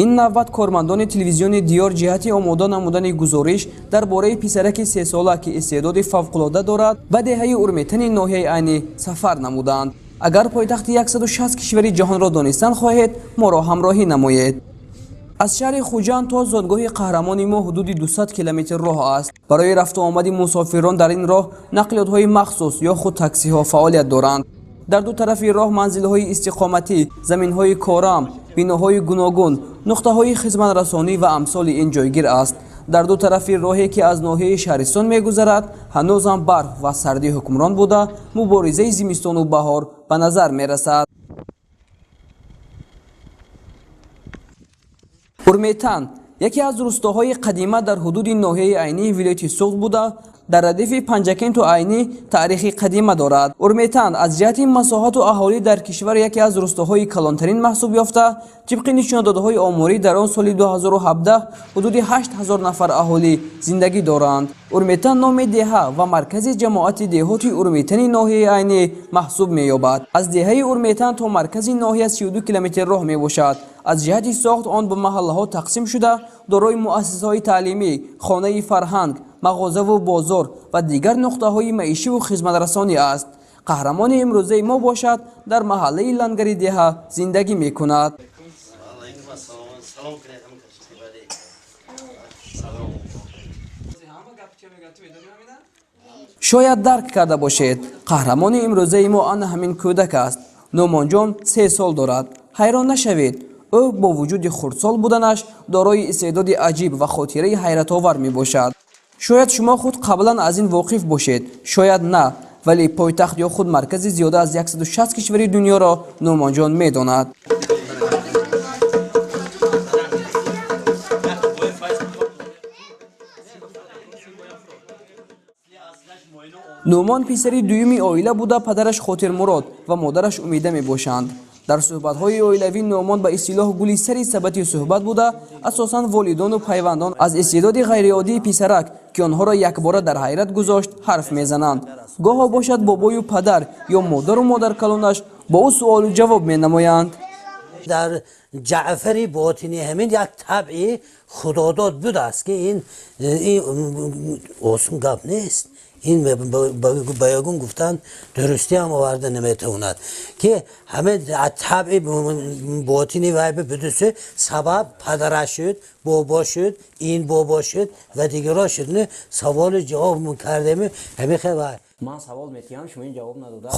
Ин навбат кормандони телевизиони Диёр ҷиҳати омода намудани гузориш дар бораи писараки сесола, ки истеъдоди фавқулода дорад, ба деҳаи Урметани ноҳияи Айнӣ сафар намуданд. Агар пойтахти 160 кишвари ҷаҳонро донистан хоҳед, моро ҳамроҳӣ намоед. Аз шаҳри Хуҷанд то зодгоҳи қаҳрамони мо ҳудуди 200 километр роҳ аст. Барои рафту омади мусофирон дар ин роҳ нақлиётҳои махсус ё худ таксиҳо фаъолият доранд. Дар ду тарафи роҳ манзилҳои истиқоматӣ, заминҳои корам, биноҳои гуногун, нуқтаҳои хизматрасонӣ ва амсоли ин ҷойгир аст. Дар ду тарафи роҳе, ки аз ноҳияи Шаҳристон мегузарад, ҳанӯзам барф ва сардӣ ҳукмрон буда, муборизаи зимистону баҳор ба назар мерасад. Урметан яке аз рустоҳои қадима дар ҳудуди ноҳияи Айнии вилояти Суғд буда, дар радифи Панҷакенту Айнӣ таърихи қадима дорад. Урметан аз ҷиҳати масоҳату аҳолӣ дар кишвар яке аз рустоҳои калонтарин маҳсуб ёфта, тибқи нишондодҳои оморӣ дар он соли 2017 ҳудуди 8000 нафар аҳолӣ зиндагӣ доранд. Урметан номи деҳа ва маркази ҷамоати деҳоти Урметани ноҳияи Айнӣ маҳсуб меёбад. Аз деҳаи Урметан то маркази ноҳия 32 километр роҳ мебошад. Аз ҷиҳати сохт он ба маҳаллаҳо тақсим шуда, дорои муассисаҳои таълимӣ, хонаи фарҳанг, мағозаву бозор ва дигар нуқтаҳои маишиву хизматрасонӣ аст. Қаҳрамони имрӯзаи мо бошад, дар маҳаллаи Лангари деҳа зиндагӣ мекунад. Шояд дарк карда бошед, қаҳрамони имрӯзаи мо ана ҳамин кӯдак аст. Нӯъмонҷон 3 сол дорад. Ҳайрон нашавед, ӯ бо вуҷуди хурдсол буданаш дорои истеъдоди аҷиб ва хотираи ҳайратовар мебошад. Шояд шумо худ қаблан аз ин воқиф бошед, шояд на, вале пойтахт ё худ маркази зиёда аз 160 кишвари дунёро Нӯъмонҷон медонад. Нӯъмон писари дуюми оила буда, падараш Хотирмурод ва модараш Умида мебошанд. Дар суҳбатҳои оилавӣ Нӯъмон ба истилоҳ гули сари сабати суҳбат буда, асосан волидону пайвандон аз истеъдоди ғайриоддии писарак, ки онҳоро якбора дар ҳайрат гузошт, ҳарф мезананд. Гоҳо бошад бобою падар ё модару модаркалонаш бо ӯ суолу ҷавоб менамоянд. Дар Ҷаъфари Ботинӣ ҳамин як табъи худодод будааст, ки ин осон гап нест. Ин ба ягон гуфтан дурустӣ ҳам оварда наметавонад, ки ҳамин табъи ботини вай будусу сабаб падараш шуд, бобо шуд, ин бобо шуд ва дигаро шуд. Саволу ҷавоб кардем ҳамин хел вай.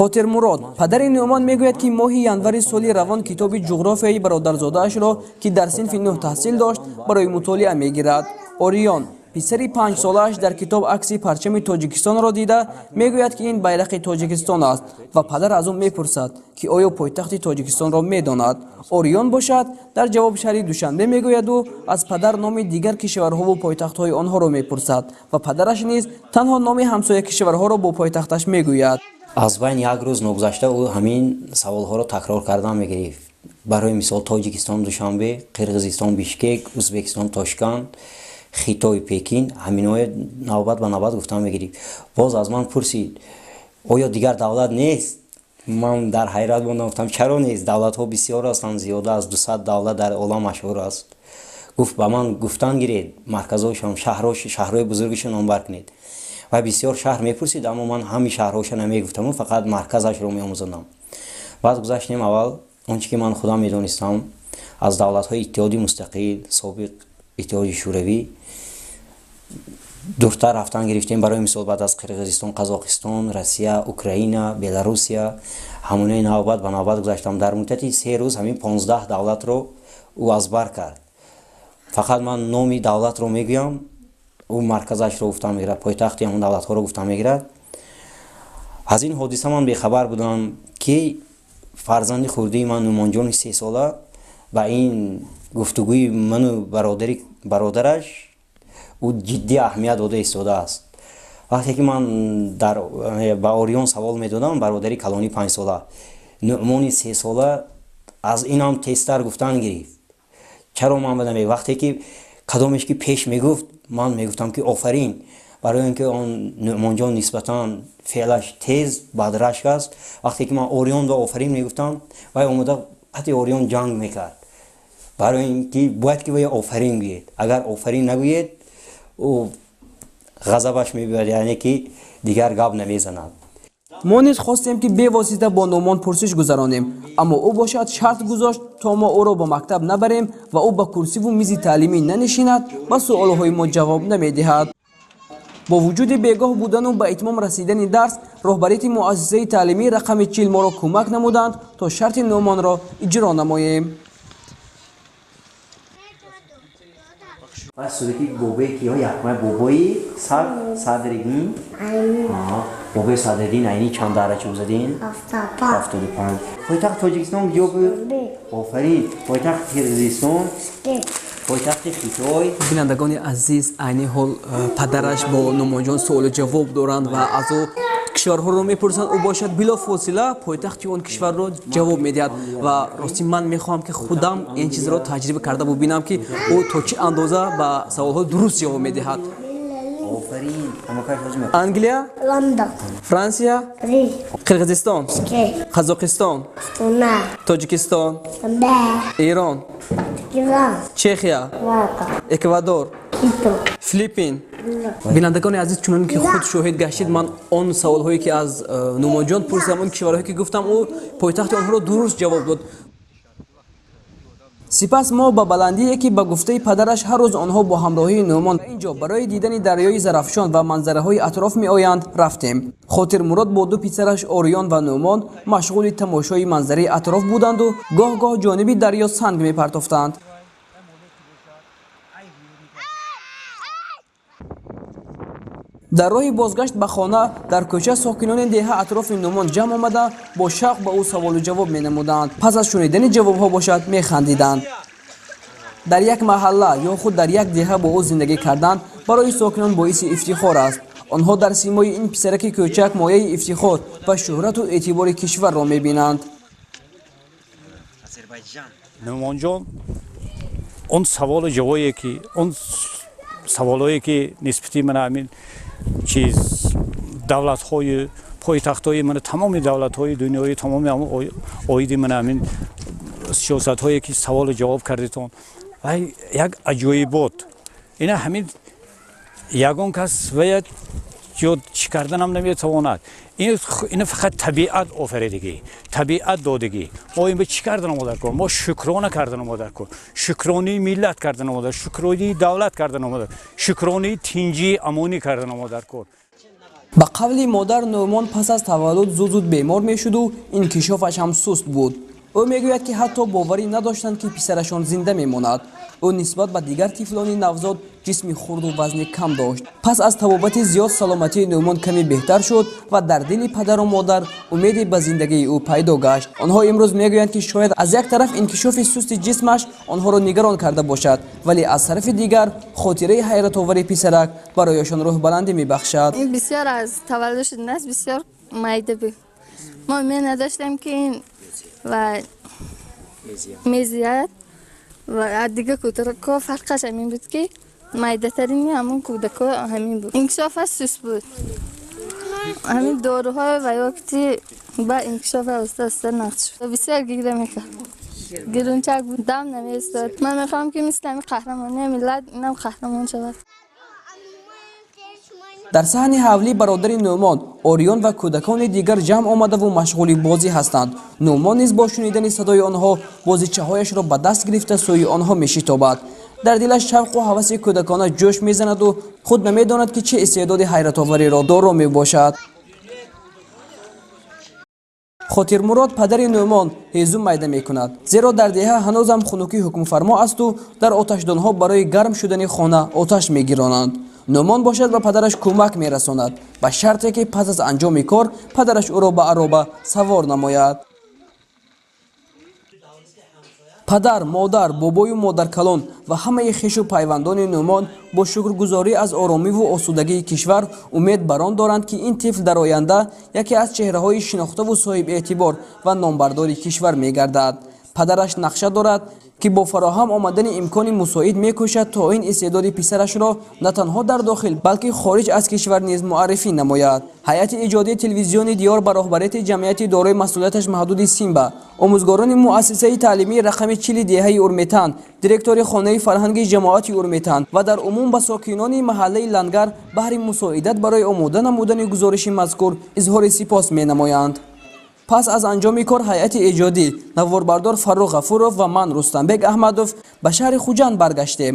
Хотирмурод, падари Нӯъмон, мегӯяд, ки моҳи январи соли равон китоби ҷуғрофияи бародарзодаашро, ки дар синфи 9 таҳсил дошт, барои мутолиа мегирад. Ориён, писари 5-солааш, дар китоб акси парчами Тоҷикистонро дида, мегӯяд, ки ин байрақи Тоҷикистон аст ва падар аз ӯ мепурсад, ки оё пойтахти Тоҷикистонро медонад. Ориён бошад, дар ҷавоб шаҳри Душанбе мегӯяду аз падар номи дигар кишварҳову пойтахтҳои онҳоро мепурсад ва падараш низ танҳо номи ҳамсоя кишварҳоро бо пойтахташ мегӯяд. Аз байн як рӯз ногузашта ӯ ҳамин саволҳоро такрор кардан мегирифт. Барои мисол Тоҷикистон Душанбе, Қирғизистон Бишкек, Ӯзбекистон Тошканд, Хитой Пекин, ҳаминҳое навбат ба навбат гуфтан мегирифт. Боз аз ман пурсид, оё дигар давлат нест? Ман дар ҳайрат мондам, гуфтам чаро нест? Давлатҳо бисёр ҳастанд, зиёда аз 200 давлат дар олам машҳур аст. Гуфт ба ман гуфтан гиред, марказҳошон, шаҳрҳои бузургашон номбар кунед. Ва бисёр шаҳр мепурсид, аммо ман ҳамин шаҳрҳоша намегуфтаму фақат марказашро меомӯзондам. Баъд гузаштем аввал он чи ки ман худам медонистам аз давлатҳои Иттиҳоди Мустақил, собиқ Иттиҳоди Шӯравӣ дуртар рафтан гирифтем. Барои мисол баъд аз Қирғизистон, Қазоқистон, Россия, Украина, Беларусия, ҳамонаи навбат ба навбат гузаштам. Дар муддати 3 рӯз ҳамин 15 давлатро ӯ аз бар кард. Фақат ман номи давлатро мегӯям, ӯ марказашро гуфтан мегирад, пойтахти ҳамон давлатҳоро гуфтан мегирад. Аз ин ҳодиса ман бехабар будам, ки фарзанди хурдии ман Нӯъмонҷони 3-сола ба ин гуфтугӯи ману бародараш ӯ ҷиддӣ аҳамият дода истодааст. Вақте ки ман ба Ориён савол медодам, бародари калони 5-сола, Нӯъмони 3-сола аз инам тезтар гуфтан гирифт. Чаро ман ба намегӯям? Вақте ки кадомеш ки пеш мегуфт, ман мегуфтам ки офарин, барои он ки он Нӯъмонҷон нисбатан феълаш тез бадрашк аст. Вақте ки ман Ориёнро офарин мегуфтам, вай омода қати Ориён ҷанг мекард. Барои ин ки бояд ки офарин гӯед. Агар офарин нагӯед, ӯ ғазабаш мебиёяд, яъне ки дигар гап намезанад. Мо низ хостем, ки бевосита бо Нуъмон пурсиш гузаронем, аммо ӯ бошад шарт гузошт, то мо ӯро ба мактаб набарем ва ӯ ба курсиву мизи таълимӣ нанишинад, ба суолҳои мо ҷавоб намедиҳад. Бо вуҷуди бегоҳ будану ба итмом расидани дарс, роҳбарияти муассисаи таълимӣ рақами 40 моро кӯмак намуданд, то шарти Нуъмонро иҷро намоем. Сураки бобои киҳо якмай бобои Садриддин. Бобои Садриддин Айнӣ чанд дарача гузадин? 75. Пойтахти Тоҷикистон куҷо буд? Офарин. Пойтахти Қирғизистон? Пойтахти Хитой? Бинандагони азиз, айни ҳол падараш бо Нуъмонҷон суолу ҷавоб доранд ва аз ӯ кишварҳоро мепурсанд. Ӯ бошад билофосила пойтахти он кишварро ҷавоб медиҳад. Ва ростӣ ман мехоҳам, ки худам ин чизро таҷриба карда бубинам, ки ӯ то чӣ андоза ба саволҳои дуруст ҷавоб медиҳад. Англия, Франсия, Қирғизистон, Қазоқистон, Тоҷикистон, Эрон, Чехия, Эквадор, Филиппин. Бинандагони азиз, чунон ки худ шоҳид гаштид, ман он саволҳое ки аз Нуъмонҷон пурсидам, он кишварҳое ки гуфтам, ӯ пойтахти онҳоро дуруст ҷавоб дод. Сипас мо ба баландие, ки ба гуфтаи падараш ҳар рӯз онҳо бо ҳамроҳии Нуъмон ин ҷо барои дидани дарёи Зарафшон ва манзараҳои атроф меоянд, рафтем. Хотирмурод бо ду писараш Ориён ва Нуъмон машғули тамошои манзараи атроф буданду гоҳ-гоҳ ҷониби дарё санг мепартофтанд. Дар роҳи бозгашт ба хона дар кӯча сокинони деҳа атрофи Нуъмон ҷамъ омада бо шавқ ба ӯ саволу ҷавоб менамуданд. Пас аз шунидани ҷавобҳо бошад механдиданд. Дар як маҳалла ё худ дар як деҳа бо ӯ зиндагӣ кардан барои сокинон боиси ифтихор аст. Онҳо дар симои ин писараки кӯчак мояи ифтихор ва шӯҳрату эътибори кишварро мебинанд. Нуъмонҷон он саволу ҷавое ки он саволҳое ки нисбати мана ҳамин чиз давлатҳои пойтахтҳои мана тамоми давлатҳои дунёи тамоми оиди мана ҳамин сиёсатҳое ки саволу ҷавоб кардитон ва як аҷоибот ина ҳамин ягон кас вая ё чӣ карданам наметавонад. Ина фақат табиат офаридагӣ, табиат додагӣ. Мо ин ба чӣ кардан омода кор? Мо шукрона кардан омода кор, шукронии миллат кардан омода, шукронии давлат кардан омода, шукронии тинҷии амонӣ кардан омода кор. Ба қавли модар, Нуъмон пас аз таваллуд зуд-зуд бемор мешуду инкишофаш ҳам суст буд. Ӯ мегӯяд, ки ҳатто боварӣ надоштанд, ки писарашон зинда мемонад. Ӯ нисбат ба дигар тифлони навзод ҷисми хурду вазни кам дошт. Пас аз табобати зиёд саломатии Нуъмон каме беҳтар шуд ва дар дили падару модар умеде ба зиндагии ӯ пайдо гашт. Онҳо имрӯз мегӯянд, ки шояд аз як тараф инкишофи сусти ҷисмаш онҳоро нигарон карда бошад, вале аз тарафи дигар хотираи ҳайратовари писарак барояшон рӯҳбаландӣ мебахшад. Ин бисёр аз таваллуд шудааст, бисёр майда буд. Мо умед надоштем, ки ин ва мезият ва аз дигар кӯдакҳо фарқаш ҳамин буд, ки майдатарини ҳамон кӯдакҳо ҳамин буд. Инкишофаш суст буд. Ҳамин доруҳо ва ёкти ба инкишоф оста оста нақш шуд. Бисёр гиря мекард. Гирунчак буд, дам намеистод. Ман мехоҳам, ки мисли ҳамин қаҳрамони миллат инам қаҳрамон шавад. Дар саҳни ҳавлӣ бародари Нуъмон Ориён ва кӯдакони дигар ҷамъ омадаву машғули бозӣ ҳастанд. Нуъмон низ бо шунидани садои онҳо бозичаҳояшро ба даст гирифта сӯи онҳо мешитобад. Дар дилаш шавқу ҳаваси кӯдакона ҷӯш мезанаду худ намедонад, ки чӣ истеъдоди ҳайратовариро доро мебошад. Хотирмурод, падари Нуъмон, ҳезум майда мекунад, зеро дар деҳа ҳанӯзам хунукӣ ҳукмфармо асту дар оташдонҳо барои гарм шудани хона оташ мегиронанд. Нуъмон бошад ба падараш кӯмак мерасонад, ба шарте ки пас аз анҷоми кор падараш ӯро ба ароба савор намояд. Падар, модар, бобою модаркалон ва ҳамаи хешу пайвандони Нуъмон бо шукргузорӣ аз оромиву осудагии кишвар умед бар он доранд, ки ин тифл дар оянда яке аз чеҳраҳои шинохтаву соҳибэътибор ва номбардори кишвар мегардад. Падараш нақша дорад, Ки бо фароҳам омадани имкони мусоид мекӯшад, то ин истеъдоди писарашро на танҳо дар дохил, балки хориҷ аз кишвар низ муаррифӣ намояд. Ҳайати иҷодии телевизиони Диёр ба роҳбарияти ҷамъияти дорои масъулияташ маҳдуди Симба, омӯзгорони муассисаи таълимии рақами 40 деҳаи Урметан, директори хонаи фарҳанги ҷамоати Урметан ва дар умум ба сокинони маҳаллаи Лангар баҳри мусоидат барои омода намудани гузориши мазкур изҳори сипос менамоянд. Пас аз анҷоми кор ҳайати эҷодӣ, наворбардор Фаррух Ғафуров ва ман, Рустамбек Аҳмадов, ба шаҳри Хуҷанд баргаштем.